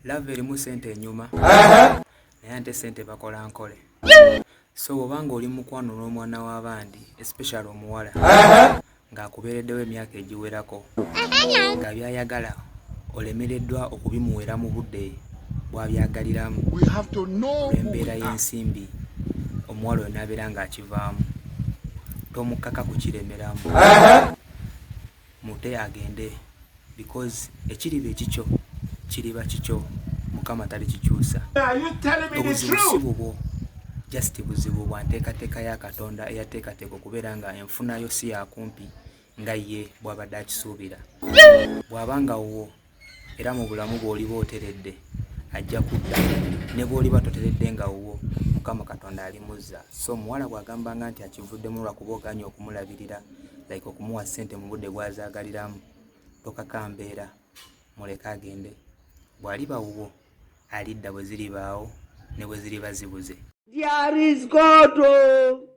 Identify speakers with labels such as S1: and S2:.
S1: Love erimu sente enyuma, naye ate sente bakola nkole. So bw'obanga oli mukwano n'omwana w'abandi, especially omuwala ng'akubeereddewo emyaka egiwerako, nga byayagala olemereddwa okubimuwera mu budde bw'abyagaliramu olw'embeera y'ensimbi, omuwala oyo n'abeera ng'akivaamu, tomukaka kukiremeramu, mute agende, because ekiriba ekikyo kiriba kikyo, Mukama talikikyusa. Obuzibu si bubwo, just buzibu bwa nteekateeka ya Katonda eyateekateeka okubeera nga enfunayo si yakumpi nga ye bw'abadde akisuubira. Bw'aba nga wo era mu bulamu bw'oliba oteredde, ajja kudda, ne bw'oliba toteredde nga wuwo, Mukama Katonda alimuzza. So omuwala bw'agambanga nti akivuddemu lwakuba oganye okumulabirira, like okumuwa ssente mu budde bw'azaagaliramu, tokaka mbeera, muleke agende. Bw'aliba wuwo alidda bwe ziribaawo ne bwe ziriba zibuze.
S2: There is God. Oh.